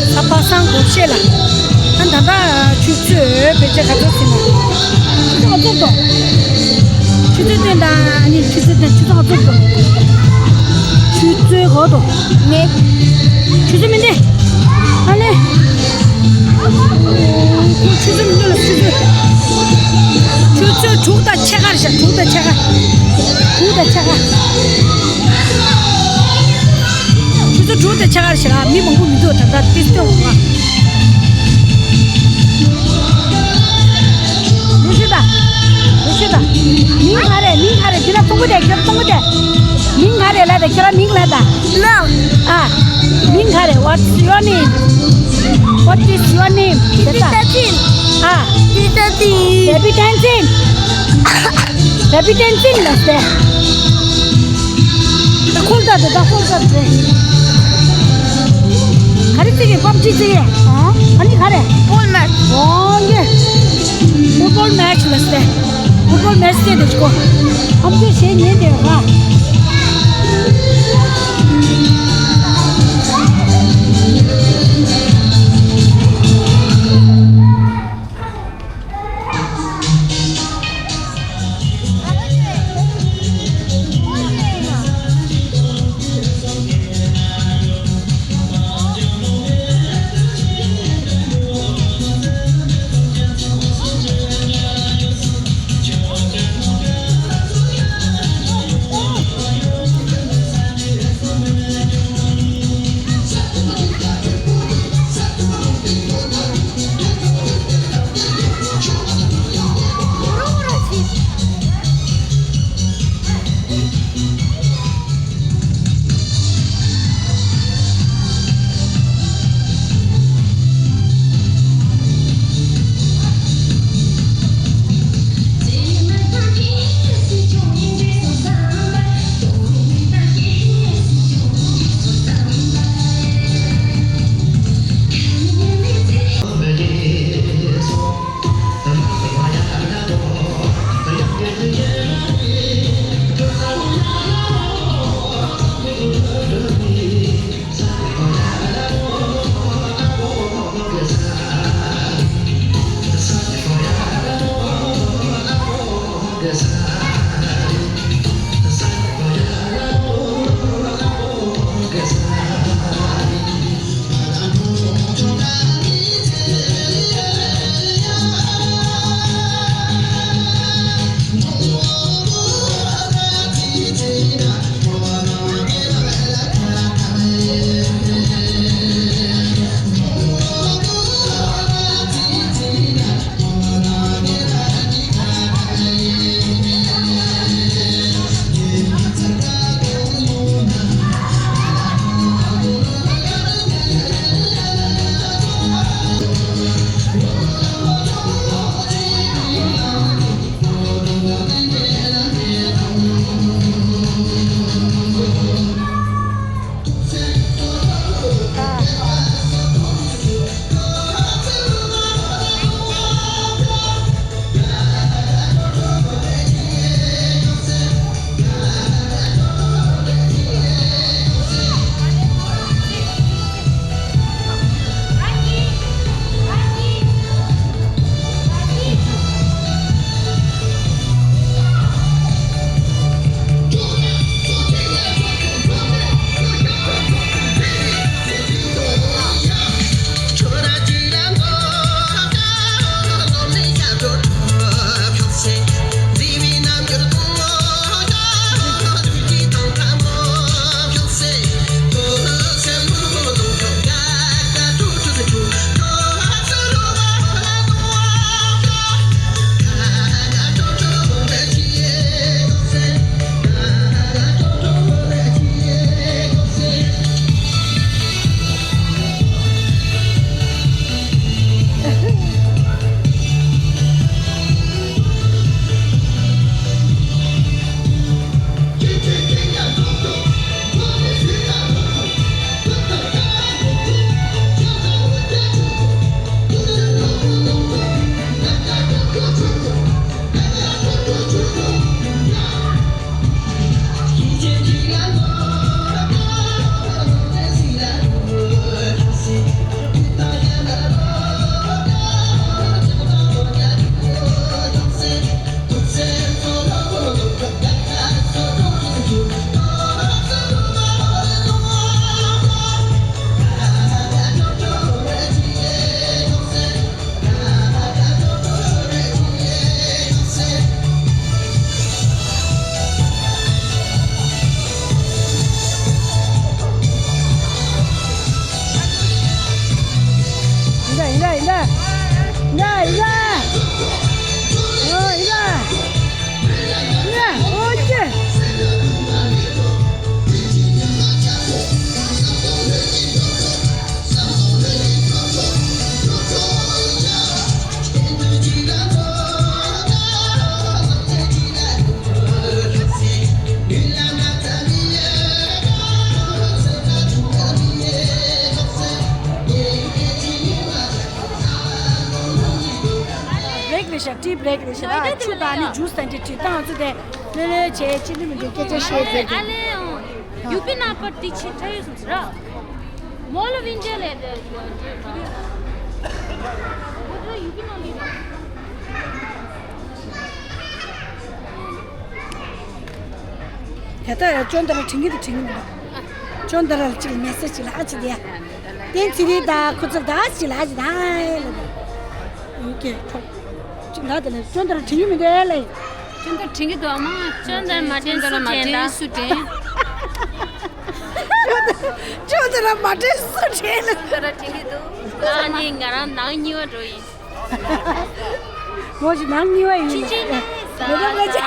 ས་པ་སང་སྒོར་གཞས་ལ། ཨ་ད་ད་ཆུ་ཚོད་བེད་སྤྱད་ག་ཚོད་ཟིན་ན། ཆུ་ཚོད་ཨ་ཚོགས་དོ། ཆུ་ཚོད་བསྟན་དང་ཨ་ནི་ཆུ་ཚོད་བསྟན་ཆུ་ཚོད་ཨ་ཚོགས་དོ། ཆུ་ཚོད་གོ་དོ། ནེ། ཆུ་ཚོད་མི་འདི། ཨ་ནི། ཆུ་ཚོད་མི་འདི་ལ་ཆུ་ཚོད། ཆུ་ཚོད་དྲུག་དང་ཕྱེད་ཀ་རེད་ཤག་དྲུག་དང་ཕྱེད་ཀ་དྲུག་དང་ཕྱེད་ཀ་ཆུ་ཚོད་དྲུག་དང་ཕྱེད་ཀ་རེད་ཤག་མི་མང་པོ་མི་འདུག་ད་ལྟ་ཏིས་སྟོན་འོང་ང་། རུ་ཤི་ད། རུ་ཤི་ད། མིང་ག་རེ་མིང་ག་རེ་འདི་ལ་གཏོང་གི་དེ་ཁྱོད་གཏོང་གི་དེ། མིང་ག་རེ་ལ་དེ་ཁྱོད་ར་མིང་ལ་ད། ལོ། ཨ། མིང་ག་རེ། What's your name? What is your name? དེ་ད། ཨ། Baby Tenzin. Baby Tenzin ལ་སྟེ། ད་ཁོལ་ད་དེ་ད་ཁོལ་ད་དེ། ག་རེ་ཙི་གི་པབ་ཇི་ཙི་གི། ཨ་ནི་ག་རེ། Football match. ཨོ་ཡེ། Football match ལ་སྟེ། Football match དེ་དེ་ཅིག་གོ། ཨམ་ཅོག་གཞས་ཉན་དེ་ར། ཡིན་ད་ཡིན་ད་ཡིན་ད། ཡིན་ད་ཡིན་ད། ཨོ་ཡིན་ད། ཡིན་ད་ཨོ་ཀེ། བྷི་རེག་རེད་ཤག་ཊི་བྷི་རེག་རེད་ཤག་ཨ་ཆུ་དང་ནི་ཇུས་དང་ཅི་བྲིས་བཏང་ཚུལ་དེ་ལོས་ལོས་བྱས་ཅི་འདི་མི་འདུག་སྐད་ཆ་བཤད་ཟེར་གི་ཨ་ལེ་ཨང་ཡུ་པི་ནང་པར་ཏི་ཆི་ཁྲ་ཡོད་སོང་ཟེར་ར། མོ་ལ་བིན་ཇེ་ལེ་དེ་ཡུ་པི་ནང་ལི་ན། ད་ལྟ་ཡང་ཅོན་ཏ་ར་དྲན་གྱི་འདུག་དྲན་གྱི་མི་འདུག་ཅོན་ཏ་ར་ལ་གཅིག་ལ་མེ་སེ་ཇི་ལ་ཨ་ཅི་དེ་ཡ། བསྟན་ཚེ་རིང་དང་ཁོ་ཚོ་ད་ཅི་ལ་ཨ་ཅི་ད་ཨེ་ལ་དེ། ཡུ་ཀེ་ཁྲོ། གཅིག་ལ་དེ་ལ་ཅོན་ཏ་ར་དྲན་གྱི་མི་འདུག་ཨེ་ལ། ཅོན་ཏ་ར་དྲན་གྱི་འདུག་ཨ་མ། ཅོན་ཏ་ར་མ་དྲན་སུ་དྲན་ལ། ཅོན་ཏ་ར་མ་དྲན་སུ་དྲན་ལ། ཅོན་ཏ་ར་དྲན་གྱི་འདུག་ཨ་ནི་ང་རང་ནང་གཉིས་པ་འགྲོ་ཡིན། ངོ་ཞིག་ནང་གཉིས་པ་ཡིན། ཕྱིན་ཆད་ནི་ཟ་མི་འདུག་ལ་ཆ།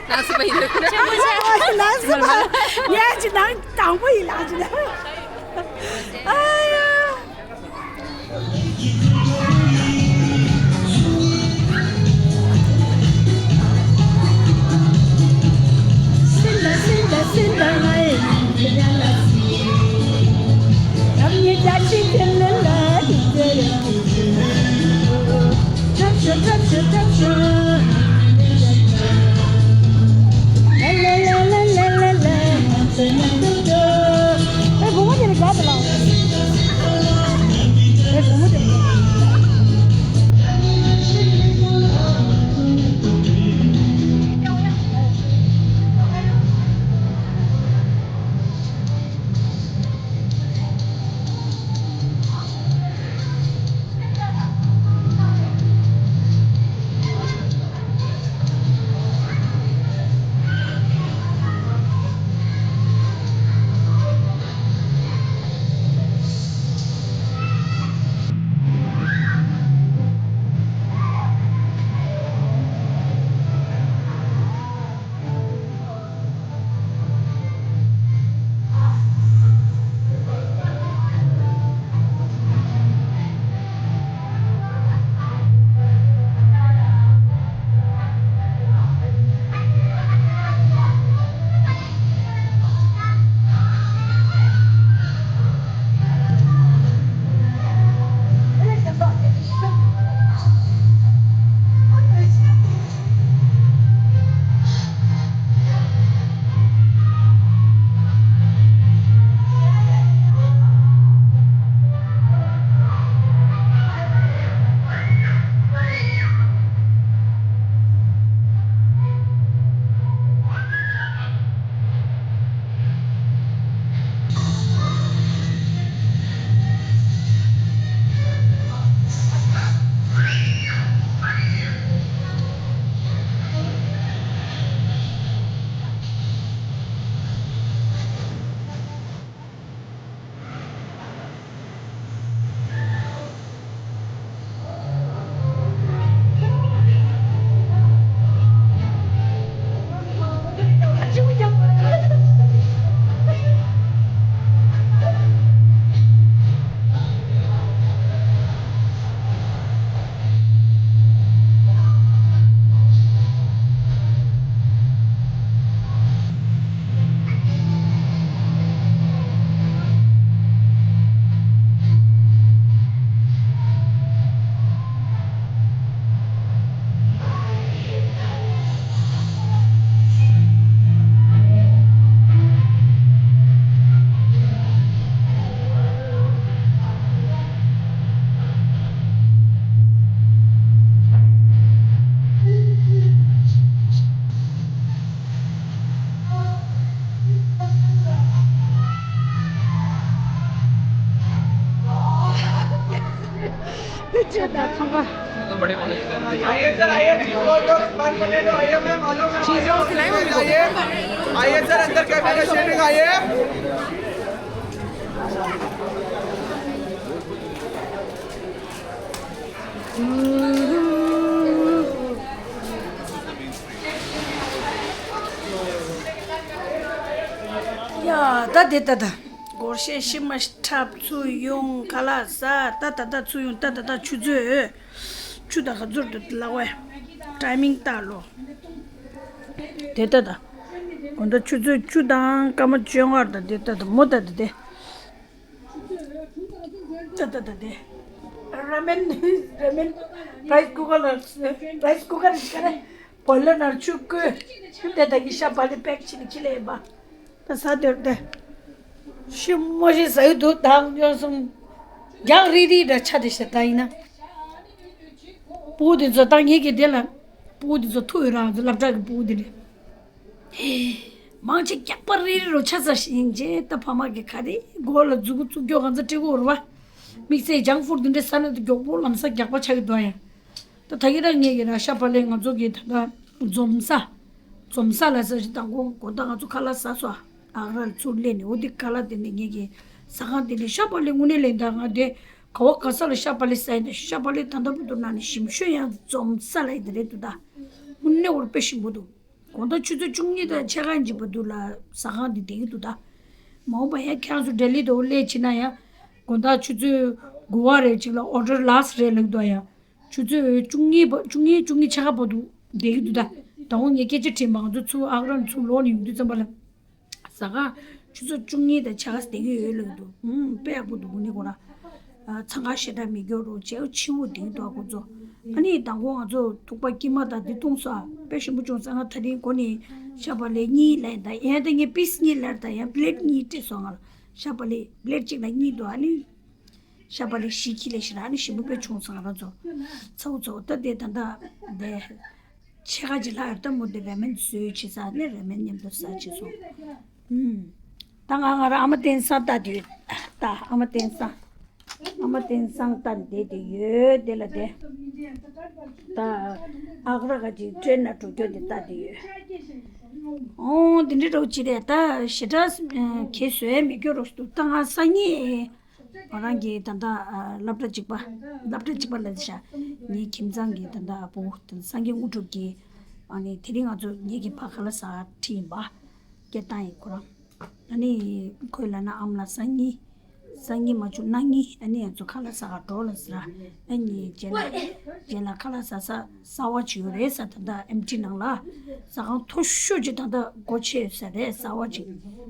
ནང་སུ་པ་ཡིན་འདུག་ཆེན་པོ་ཆེ། ངོ་ཞིག་ནང་སུ་པ། ངས་ཅིག་ནང་དང་པོ་ཡིན་ལ་ཅི་ན། ཨ་ཡ། आइए सर, आइए, आइए, आइए सर, अंदर कैफे का शेयरिंग आइए। ཡ། ད་དེ་ད་ད། སྒོར་གཞས་ཤི་མ་འཁྲབ་ཚུར་ཡོང་ཁ་ལག་ཟ། ད་ད་ད་ཚུར་ཡོང་ད་ད་ད་ཆུ་ཚོད་ཆུ་ད་ག་ཚོད་འདུག་ལགས་ཝེ། ཊའི་མིང་ལྟ་ལོ། དེ་ད་ད། དགོང་དག་ཆུ་ཚོད་བཅུ་དང་སྐར་མ་བཅོ་ལྔ་ད་དེ་ད་ད་མོ་ད་ད་དེ། ད་ད་ད་དེ། ར་མེན་ར་མེན་རའི་སི་ཀུ་ཀར་ལ་རའི་སི་ཀུ་ཀར་ཞིག་ག་རེ། བོ་ལ་ནར་ཆུ་བསྐོལ། ཆུ་དེ་ད་གི་ཤ་བག་ལེབ་པེག་ཕྱི་ལ་ཕྱི་ལ་ཡིན་པ། ད་ཟ་འདོད་དེ། ཤི་མོ་ཞིག་ཟ་ཡི་འདུག་ད་ཉོ་སོང་། རྒྱག་རི་རི་འདྲ་ཆ་དེ་ཤ་ད་ཡིན་ན། སྤུ་གུ་དེ་ཚོ་ད་ངེད་ཀྱི་དེ་ལ། སྤུ་གུ་དེ་ཚོ་ཐུག་ཡོད་རང་ཚོ་སློབ་གྲྭ་གི་སྤུ་གུ་དེ་རེད། མང་ཆེ་རྒྱག་པ་རི་རི་རུ་ཆ་ཟ་ཞིང་རྗེས་ད་ཕ་མ་གི་ཁ་རི་མགོ་ལ་མཛུ་གུ་བཙུགས་རྒྱོ་གང་ཚ་སྤྲེ་གོ་རུ་བ། དམིགས་བསལ་ཇང་ཕུཌ་འདི་འདྲ་ཟ་ན་དུ་མགྱོགས་པོ་ལམ་སང་རྒྱག་པ་ཆགས་ཀྱི་འདུག་ཡ། ད་ད་གི་རང་ངེད་ཀྱི་ར་ཤ་བག་ལེབ་ང་ཚོ་གི་ད་ད་འཛོམས་ས། འཛོམས་ས་ལ་ཟ་ཞིག་དང་གོ་གོ་ད་ང་ཚོ་ཁ་ལག་ཟ་སོ། ཨ་ར་ལ་ཚུར་སླེབས་ནས་འོ་དེ་ཁ་ལག་དེ་ནས་ངེད་ཀྱི་ཟ་ཁང་དེ་ནས་ཤ་བག་ལེབ་དངོས་གནས་ལེན་ད་ང་དེ་ག་བ་ག་ས་ལ་ཤ་བག་ལེབ་ཟ་ཡིན་ད་ཤ་བག་ལེབ་ད་ལྟ་བུ་དུ་ན་ནི་ཞིམ་ཤོས་ཡང་འཛོམས་ས་ལ་ཡིན་དེ་རེད་འདུག་ད། དངོས་གནས་འོར་དཔེ་ཞིམ་པོ་འདུག་དགོང་དག་ཆུ་ཚོད་བཅུ་གཉིས་དང་ཕྱེད་ཀ་འཇིག་པ་འདུག་ལ་ཟ་ཁང་འདི་བསྡད་ཀྱི་འདུག་ད། མ་འོངས་པ་ཡང་ཁྱེད་རང་ཚོ་ལྡི་ལི་དུ་སླེབས་ཕྱིན་ན་ཡང་། དགོང་དག་ཆུ་ཚོད་དགུ་པ་རེ་གཅིག་ལ་ཨོ་ཌར་ལཱ་སི་ཊི་རེད་ལབ་འདུག་ཡ། ཆུ་ཚོད་བཅུ་གཉིས་བ་བཅུ་གཉིས་བཅུ་གཉིས་ཕྱེད་ཀ་བར་དུ་བསྡད་ཀྱི་འདུག་ད། ད་འོ་ངས་སྐད་ཆ་དྲིས་མ་ང་ཚོ་ཚུར་ཨག་ར་ནས་ཚུར་ལོག་ནས་ཡོང་དུས་ཙམ་པ་ལ། ཟ་ཁང་ཆུ་ཚོད་བཅུ་གཉིས་དང་ཕྱེད་ཀ་བསྡད་ཀྱི་ཡོད་ལབ་འདུག་ཧུམ་དཔེ་ཡག་པོ་འདུག་དངོས་གནས་ཁོ་རང་། ཨ་འཚང་ཁ་ཞེ་དྲག་མི་སྐྱོ་རུ་བྱེའུ་ཆེ་བོ་དེ་འདུག་ཁོ་ཚོ། ཨ་ནི་དང་པོ་ང་ཚོ་ཐུག་པ་དཀྱིལ་མ་དང་འདི་འཐུང་ས་དཔེ་ཞིམ་པོ་བྱུང་ས། ང་ད་རིང་འགོ་ནས་ཤ་བག་ལེབ་གཉིས་ལེན་དང་ཡང་ད་ངས་པིས་གཉིས་ལེན་དང་ཡང་པི་ལེཊ་གཉིས་སྤྲད་སོང་ང་ལ། ཤ་བག་ལེབ་པི་ལེཊ་གཅིག་ལ་གཉིས་འདུག་ཨ་ནི་ཤ་བག་ལེབ་བཞི་ཁྱི་ལས་ཞེ་དྲག་ཨ་ནི་ཞིམ་པོ་དཔེ་བྱུང་ས། ང་རང་ཚོ་ཚ་བོ་ཚ་བོ་ད་དེ་ད་ད་དེ། ཕྱེད་ཀ་ཅིག་ལྷག་ཡོད་ད་མོ་དེ་ར་མེན་བཟོས་བྱས་ས་ནས་ར་མེན་མཉམ་དུ་ཟ་བྱས་སོང་། ཨུམ། ད་ང་ང་རང་ཨ་མ་བསྟན་བཟང་ལྟ་དུས། ད་ཨ་མ་བསྟན་བཟང་། ཨ་མ་བསྟན་བཟང་ལྟ་བསྡད་དེ་ཡོད་དེ་ལ་དེ། ད་ཨག་ར་ག་ཅིག་ཊེན་ན་འགྲོ་རྒྱུ་དེ་ལྟ་དེ་ཡོད། ཨོ་དེ་འདྲའི་འགྲོ་ཅི་རེད་ད་ཞེ་དྲག་ཁྱེད་བཟོས་མི་སྐྱོ་རོགས་ཞུ། ད་ང་སང་ཉིན། ང་རང་གི་ད་ལྟ་ཨ་སློབ་གྲྭ་གཅིག་པ། སློབ་གྲྭ་གཅིག་པ་ལ་ཤ། ངའི་ཁྱིམ་ཚང་གི་ད་ལྟ་ཨ་བུ་དང་སངས་རྒྱས་དངོས་གྲུབ་ཀྱི། ཨ་ནི་དེ་རིང་ང་ཚོ་ངེད་ཀྱི་ཕ་ཁ་ལག་ཟ་ཁྲིད་ཡིན་པ། སྐད་བཏང་ཡིན་ཁོ་རང་། ཨ་ནི་ཁོས་ལབ་ན་ཨ་མ་ལགས་སང་ཉིན། སང་ཉིན་མ་བྱུང་གནངས་ཉིན་ཨ་ནི་ང་ཚོ་ཁ་ལག་ཟ་ག་འགྲོ་ལབ་ཟེར། ཨ་ནི་རྗེས་ལ་རྗེས་ལ་ཁ་ལག་ཟ་ས། གསར་པ་ཅིག་ཡོད་རེད་ས། ད་ལྟ་ཨེམ་ཊི་ནང་ལ་ཟ་ཁང་མཐོ་ཤོས་ཅིག་ད་ལྟ་སྒོ་ཕྱེ་ཡོད་ས་རེད། གསར་པ་ཅིག་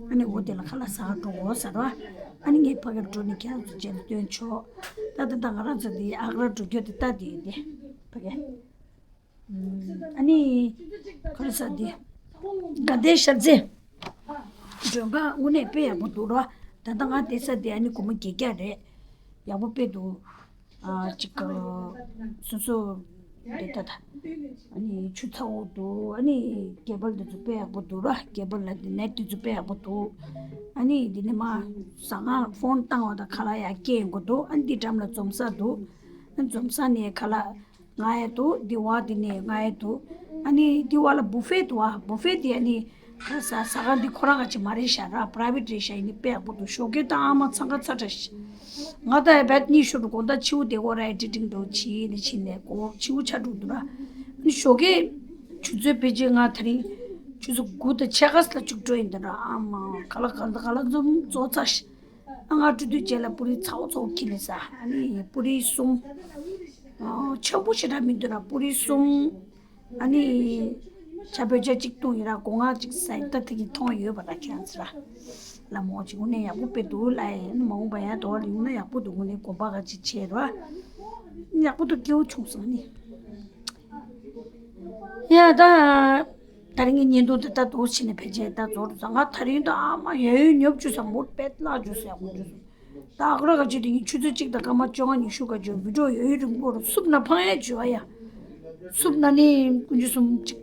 ཨ་ནི་འོ་དེ་ལ་ཁ་ལག་ཟ་ག་འགྲོ་དགོས་ས་རེད། ཨ་ནི་ངས་ཕ་གིར་འགྲོ་ནས་ཁྱེད་རང་ཚོ་རྗེས་ལ་སྟོན་ཆོག་ད་ད་ལྟ་ང་རང་ཚོ་འདི་ཨག་ར་འགྲོ་རྒྱུ་དེ་ལྟ་དེ་ཡིན་ཏེ་ཕ་གི། ཨ་ནི་ག་རེ་ཟ་འདི་དགའ་ལྡན་ཤར་རྩེ་མགྲོན་ཁང་དངོས་གནས་དཔེ་ཡག་པོ་འདུག་ར། ད་ལྟ་ང་བསྡད་ས་དེ་ཨ་ནི་སྒོར་མོ་བརྒྱད་བརྒྱ་རེད། ཡག་པོ་དཔེ་འདུག་ཨ་ཅིག་སོ་སོ་འདི་ལྟ་ད། ཨ་ནི་ཆུ་ཚ་བོ་འདུག་ཨ་ནི་ཀེ་བལ་འདི་ཚོ་དཔེ་ཡག་པོ་འདུག་ར། ཀེ་བལ་ལ་འདི་ནེཊ་འདི་ཚོ་དཔེ་ཡག་པོ་འདུག་ཨ་ནི་འདི་ནས་མ་ཟ་ཁང་ཕོན་བཏང་བ་དང་ཁ་ལག་ཡར་སྐྱེལ་དགོས་འདུག་ཨ་ནི་འདི་འགྲམ་ལ་འཛོམས་ས་འདུག་ཨ་ནི་འཛོམས་ས་ནས་ཁ་ལག་མངག་ཡས་འདུག་འདི་བ་འདི་ནས་མངག་ཡས་འདུག་ཨ་ནི་འདི་བ་ལ་བུ་ཕེ་འདུག་ཨ། བུ་ཕེ་འདི་ཨ་ནི། ཁ་ས་ཟ་ཁང་འདི་ཁོ་རང་ག་ཅིག་མ་རེད་ཤག་ར། པ་རའི་ཝེ་ཊི་རེད་ཤག་ཡིན་ནི་དཔེ་ཡག་པོ་འདུག་ཞོགས་ཀས་ད་ཨ་མ་འཚང་ཁ་ཚ་དྲགས་ཤག་ང་ད་ཡ་བད་གཉིད་ཤོར་འདུག་དགོང་དག་ཕྱི་པོ་བསྡད་ཀྱི་ཡོད་ར། ཨེ་ཌི་ཊིང་འདྲ་བོ་བྱས་ནས་ཕྱིན་ནས་ཁོ་ཕྱི་པོ་ཆགས་འགྲོ་འདུག་ར། ཨ་ནི་ཞོགས་ཀས་ཆུ་ཚོད་ཕལ་ཆེར་ང་དེ་རིང་ཆུ་ཚོད་དགུ་དང་ཕྱེད་ཀ་ལ་ཅིག་འགྲོ་ཡིན་ད་ར། ཨ་མ་ཁ་ལག་གང་དང་གང་ལ་འཛོམས་རྫོགས་ཚར་ཤག་ཨ་ང་འགྲོ་དུས་རྗེས་ལ་པུ་རི་ཚ་བོ་ཚ་བོ་ཁྱེར་ནས་ཟ། ཨ་ནི་པུ་རི་གསུམ། ཨ་ཆེན་པོ་ཞེ་དྲག་མི་འདུག་ར། པུ་རི་གསུམ། ཨ་ནི། ཇ་བོད་ཇ་གཅིག་བཏུང་ཡིན་ར། སྒོ་ང་གཅིག་ཟ་ཡིན། ད་དེ་གི་མཐོང་ཡོད་པ་ར། ཁྱེད་རང་ཚོ་ར། ལ་མོ་གཅིག་དངོས་གནས་ཡག་པོ་དཔེ་འདུག་ལ་ཡིན། མ་འོངས་པ་ཡང་དོ་ལ་ཡོང་ན་ཡག་པོ་འདུག་དངོས་གནས་དགོན་པ་ག་ཅིག་བྱས་ར། ཡག་པོ་འདུག་སྐྱིད་པོ་བྱུང་སོང་ནི། ཡ་ད། ད་རིང་གི་བརྙན་ཐུང་འདི་ད་འདུག་བྱས་ནས་ཕལ་ཆེར་ད་རྫོགས་འགྲོ་ས། ང་ད་རིང་ད་ཨ་མ་ཡ་ཡོད་ཉོབ་བཅུག་ས་མོ་པེད་བརླག་བཅུག་ས་ཡག་པོ་བཅུག་སོང་། ད་ཨག་ར་ག་ཅིག་དེ་ཉིན་ཆུ་ཚོད་གཅིག་དང་སྐར་མ་བཅོ་ལྔ་ཉི་ཤུ་ག་ཅིག་བི་ཌིའོ་ཡོད་ཡོད་རིང་པོ་རུ་སུབ་ན་ཕང་ཡས་བྱོས་ཨ་ཡ། སུབ་ན་ནི་ཀུན་སྤྱོད་གསུམ་གཅིག་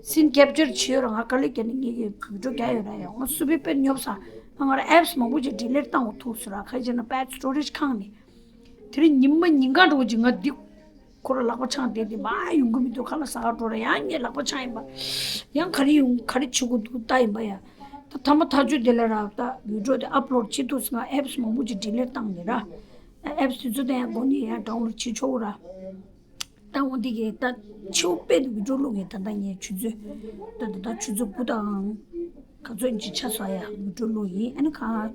སིན་ཀེབ་ཅར་བྱས་ཡོད་ར། ང་དཀའ་ལས་བརྒྱབ་ནས་ངེད་ཀྱི་བི་ཌིའོ་རྒྱག་ཡོད་ར་ཡ། ང་སུབ་པའི་དཔེ་ཉོབ་ས། ང་ང་ར་ཨེབ་སི་མང་པོ་ཅིག་ཌི་ལིཊ་བཏང་དགོས་ཐུག་སོང་ར། ག་ཅིག་ན་པེད་སི་ཊོ་རེཇ་ཁང་ནས། དེ་རིང་ཉི་མ་ཉིན་གང་འགྲོ་གི་ང་འདི་ཁོ་ར་ལག་པ་འཆང་བསྡད་དེ་མ་ཡོང་གི་མི་འདུག་ཁ་ལག་ཟ་ག་འགྲོ་ར་ཡང་ངས་ལག་པ་འཆང་ཡིན་པ། ཡང་ག་རེ་ཡོང་ག་རེ་བྱེད་དགོས་འདུག་ལྟ་ཡིན་པ་ཡ། ད་ཐ་མ་ཐག་ཆོད་དེ་ལ་ར་ད་བི་ཌིའོ་དེ་ཨབ་ལོཌ་བྱེད་ཐུབ་སོང་ང་ཨེབ་སི་མང་པོ་ཅིག་ཌི་ལིཊ་བཏང་ནས་ར། ཨེབ་སི་དེ་ཚོ་ད་ཡང་སྒོ་ནས་ཡང་ཌའུན་ལོཌ་བྱེད་ཆོག་ར། ད་འོ་འདི་གི་ད་ཕྱི་པས་བི་ཌིའོ་བླུག་གི་ད་ལྟ་ངས་ཆུ་ཚོད་ད་ད་ད་ཆུ་ཚོད་དགུ་དང་ག་ཚོད་ཅིག་ཆ་ཚང་ཡ་བི་ཌིའོ་བླུག་ཡིན། ཨ་ནི་གང་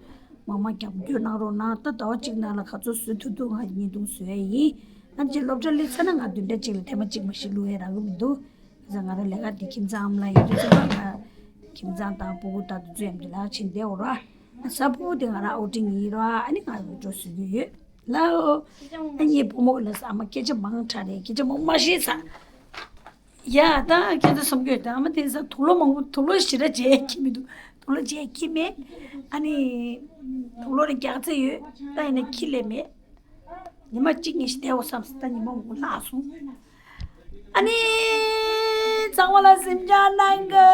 མང་མང་རྒྱབ་སྐྱོར་གནང་རོགས་གནང་། ད་ཟླ་བ་གཅིག་ནང་ལ་ག་ཚོད་བཟོ་ཐུབ་ཐུབ་ང་བརྙན་ཐུང་བཟོ་ཡ་ཡིན། ཨ་ནི་ཅིག་སློབ་གྲྭ་སླེབས་ཚར་ན་ང་བདུན་ཕྲག་གཅིག་ལ་ཐེངས་མ་གཅིག་མ་ཞིག་བླུག་ཡ་རག་གི་མི་འདུག་ང་རང་ལས་ཀ་འདི་ཁྱིམ་ཚང་ཨ་མ་ལགས་ཡིན་དུས་ཚོད་ལ་ང་ཁྱིམ་ཚང་དང་སྤུ་གུ་དང་དུས་ཚོད་ཡམ་དུ་ལ་ཕྱིན་བསྡད་འོ་ར། གཟའ་ཕུར་བུ་དེ་ང་རང་ཨའུ་ཊིང་ཡིན་ར། ཨ་ནི་ང་བི་ཌིའོ་བཟོ་གི་ཡོད་ལའོ། ཨ་ངའི་བུ་མོ་ལ་ཟ་མ་སྐད་ཆ་མང་དྲགས་རེད། སྐད་ཆ་མང་མ་བཤད་ས། ཡ་ད་ཁྱེད་ཚོ་བསམ་གྱི་ཡོད་ད་ཨ་མ་དེང་སང་དུག་ལོག་མང་པོ་དུག་ལོག་ཞེ་དྲག་བརྗེ་ཡ་ཁྱི་མི་འདུག་དུག་ལོག་བརྗེ་ཡ་ཁྱི་མེད། ཨ་ནི་དུག་ལོག་རེ་རྒྱག་ཚད་ཡོད་ད་ཡིན་ན་ཁྱི་ལས་མེད། ཉི་མ་གཅིག་གཉིས་ཤིག་བསྡད་འོ་བསམ་སོང་། ད་ཉི་མ་འུ་ལྷག་སོང་། ཨ་ནི་ཚང་མ་ལ་གཟིམ་འཇག་གནང་གི།